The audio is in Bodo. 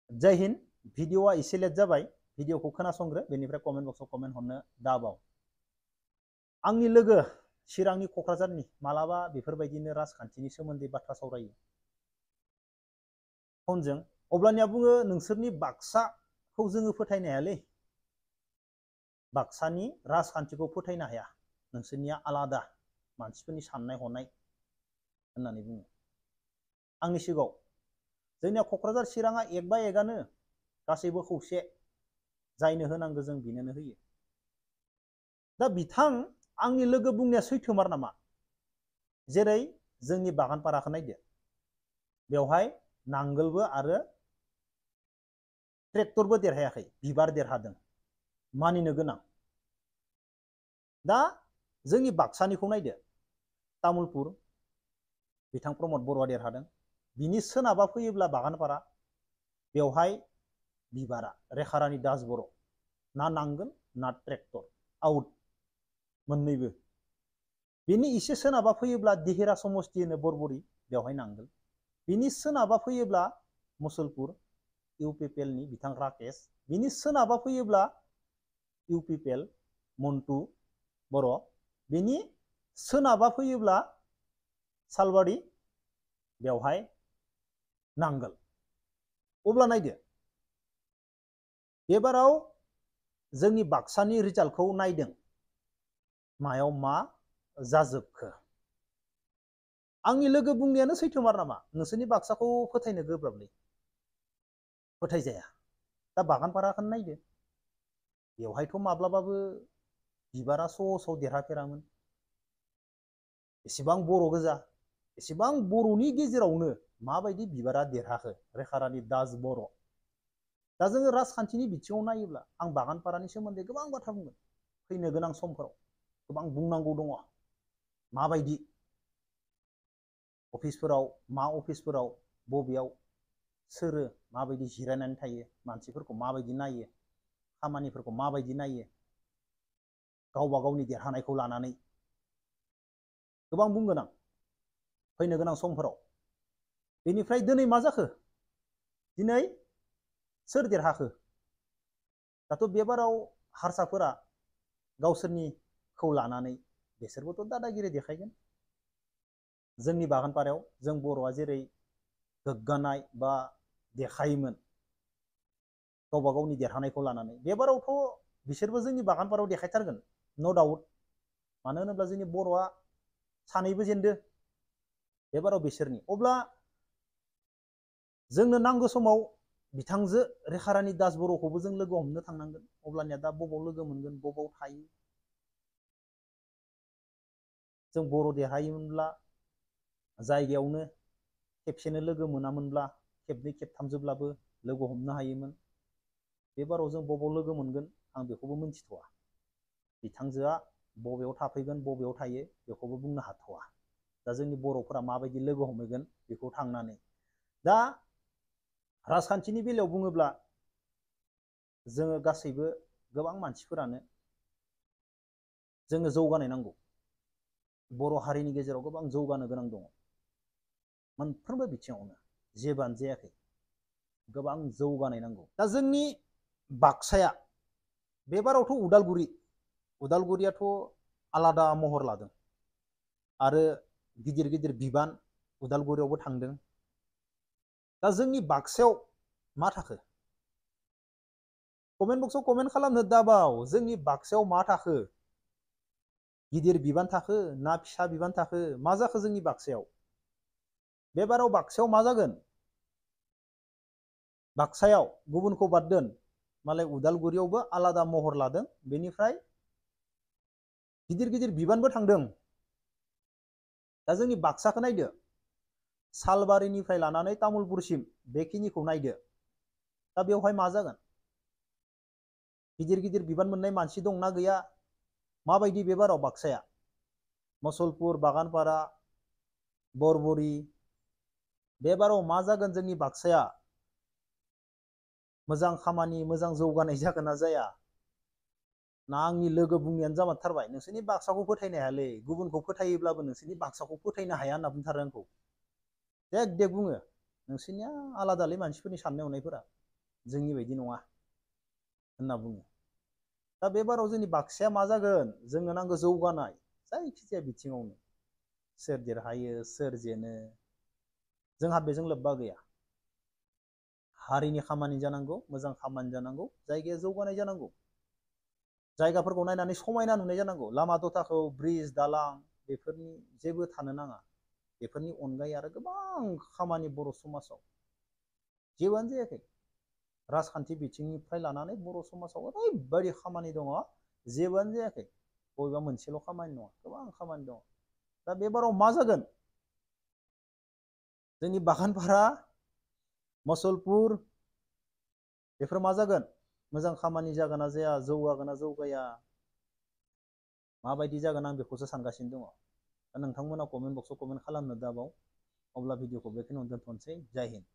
जय हिंद। भिडिअआ एसे लेट जाबाय, भिडिअखौ खोनासंग्रो, बेनिफ्राय कमेन्ट बक्सआव कमेन्ट हरनो दाबाव। आंनि लोगो चिरांनि क'क्राझारनि मालाबा बेफोरबायदिनो राजखान्थिनि सोमोन्दै बाथ्रा सावरायो फनजों, अब्लानिया बुङो नोंसोरनि बाक्साखौ जोङो फोथायनो हायालै, बाक्सानि राजखान्थिखौ फोथायनो हाया, नोंसोरनिया आलादा मानसिफोरनि साननाय हनाय होननानै बुङो आंनि सिगाङाव। जोंनिया क'क्राझार चिराङा एक बा एकानो, गासैबो खौसे, जायनो होनांगौ जों बिनोनो होयो। दा बिथां आंनि लोगो बुंनाया सैथोमार नामा? जेरै जोंनि बागानपाराखौ नायदो, बेवहाय नांगोलबो आरो ट्रेक्टरबो देरहायाखै, बिबार देरहादों, मानिनो गोनां। दा जोंनि बाक्सानिखौ नायदो, तामुलपुर, बिथां प्रमद बर'आ देरहादों। बिनि सोनाबा फैयोब्ला बागानपारा, बेवहाय बिबारा रेखारानि दास बर', ना नांगोल ना ट्रेक्टर, आउट मोननैबो। बिनि इसे सोनाबा फैयोब्ला दिहिरा समस्ति होनो बरबरि, बेवहाय नांगोल। बिनि सोनाबा फैयोब्ला मुसलपुर, इउपिपिएलनि बिथां राकेश। बिनि सोनाबा फैयोब्ला इउपिपिएल मन्टु बर'। बिनि सोनाबा फैयोब्ला सालबारि, बेवहाय नांगोल। अब्ला नायदो, बेबाराव जोंनि बाक्सानि रिजाल्टखौ नायदों, मायाव मा जाजोबखो? आंनि लोगो बुंनायानो सैथोमार नामा? नोंसोरनि बाक्साखौ फोथायनो गोब्राबलै, फोथायजाया। दा बागानपाराखौनो नायदो, बेवहायथ' माब्लाबाबो बिबारा स'सआव देरहाफेरामोन। एसेबां बर' गोजा, एसेबां बर'नि गेजेरावनो माबायदि बिबारा देरहाखो? रेखारानि दास बर'। दा जोङो राजखान्थिनि बिथिङाव नायोब्ला आं बागानपारानि सोमोन्दै गोबां बाथ्रा बुंगोन फैनो गोनां समफोराव, गोबां बुंनांगौ दङ। माबायदि अफिसफोराव, मा अफिसफोराव, बबेयाव सोरो माबायदि जिरायनानै थायो, मानसिफोरखौ माबायदि नायो, खामानिफोरखौ माबायदि नायो, गावबा गावनि देरहानायखौ लानानै गोबां बुंगोन आं फैनो गोनां समफोराव। बेनिफ्राय दिनै मा जाखो? दिनै सोर देरहाखो? दाथ' बेबाराव हारसाफोरा गावसोरनिखौ लानानै बिसोरबोथ' दादागिरि देखायगोन। जोंनि बागानपारायाव जों बर'आ जेरै गोग्गानाय बा देखायोमोन गावबा गावनि देरहानायखौ लानानै, बेबारावथ' बिसोरबो जोंनि बागानपारायाव देखायथारगोन, न' डाउट। मानो होनोब्ला जोंनि बर'आ सानैबो जेनदो, बेबाराव बिसोरनि। अब्ला जोंनो नांगौ समाव बिथांजो रेखारानि दास बर'खौबो जों लोगो हमनो थांनांगोन। अब्लानिया दा बबाव लोगो मोनगोन, बबाव थायो? जों बर' देरहायोमोनब्ला जायगायावनो खेबसेनो लोगो मोनामोनब्ला खेबनै खेबथामजोब्लाबो लोगो हमनो हायोमोन। बेबाराव जों बबाव लोगो मोनगोन आं बेखौबो मिन्थिथ'वा। बिथांजोआ बबेयाव थाफैगोन, बबेयाव थायो, बेखौबो बुंनो हाथ'वा। दा जोंनि बर'फोरा माबायदि लोगो हमहैगोन बेखौ थांनानै। दा राजखान्थिनि बेलायाव बुङोब्ला जोङो गासैबो गोबां मानसिफोरानो जोङो जौगानाय नांगौ। बर' हारिनि गेजेराव गोबां जौगानो गोनां दङ, मोनफ्रोमबो बिथिङावनो। जेबोआनो जायाखै, गोबां जौगानाय नांगौ। दा जोंनि बाक्साया बेबारावथ' उदालगुरियाथ' आलादा महर लादों आरो गिदिर गिदिर बिबान उदालगुरियावबो थांदों। दा जोंनि बाक्सायाव मा थाखो? कमेन्ट बक्सआव कमेन्ट खालामनो दाबाव, जोंनि बाक्सायाव मा थाखो? गिदिर बिबान थाखो ना फिसा बिबान थाखो? मा जाखो जोंनि बाक्सायाव? बेबाराव बाक्सायाव मा जागोन? बाक्सायाव गुबुनखौ बाद दोन, मालाय उदालगुरियावबो आलादा महर लादों, बेनिफ्राय गिदिर गिदिर बिबानबो थांदों। दा जोंनि बाक्साखौ नायदो, सालबारिनिफ्राय लानानै तामुलपुरसिम बेखिनिखौ नायदो। दा बेवहाय मा जागोन? गिदिर गिदिर बिबान मोननाय मानसि दंना गैया? माबायदि बेबाराव बाक्साया? मुसलपुर, बागानपारा, बरबरि, बेबाराव मा जागोन जोंनि बाक्साया? मोजां खामानि, मोजां जौगानाय जागोन ना जाया? ना आंनि लोगो बुंनायानो जामारथारबाय, नोंसोरनि बाक्साखौ फोथायनो हायालै, गुबुनखौ फोथायोब्लाबो नोंसोरनि बाक्साखौ फोथायनो हाया होनना बुंथारो आंखौ। देक देक बुङो, नोंसोरनिया आलादालै मानसिफोरनि साननाय हनायफोरा। जोंनि बायदि नङा होनना बुङो। दा बे बाराव जोंनि बाक्साया मा जागोन? जोंनो नांगौ जौगानाय जायखिजाया बिथिङावनो। सोर देरहायो सोर जेनो जोंहा बेजों लोब्बा गैया। हारिनि खामानि जानांगौ, मोजां खामानि जानांगौ, जायगाया जौगानाय जानांगौ, जायगाफोरखौ नायनानै समायना नुनाय जानांगौ। लामा दथाखौ ब्रिज दालां बेफोरनि जेबो थानो नाङा। बेफोरनि अनगायै आरो गोबां खामानि बर' समाजाव जेबोआनो जायाखै। राजखान्थि बिथिंनिफ्राय लानानै बर' समाजाव ओरैबायदि खामानि दङ, जेबोआनो जायाखै। बबेबा मोनसेल' खामानि नङा, गोबां खामानि दङ। दा बे बाराव मा जागोन? जोंनि बागानपारा, मसलपुर बेफोर मा जागोन? मोजां खामानि जागोन ना जाया, जौगागोन ना जौगाया, माबायदि जागोन आं बेखौसो सानगासिनो दङ। दा नोंथांमोना कमेन्ट बक्सआव कमेन्ट खालामनो दाबाव। अब्ला भिडिअखौ बेखिनियावनो दोनथ'नोसै। जय हिन्द।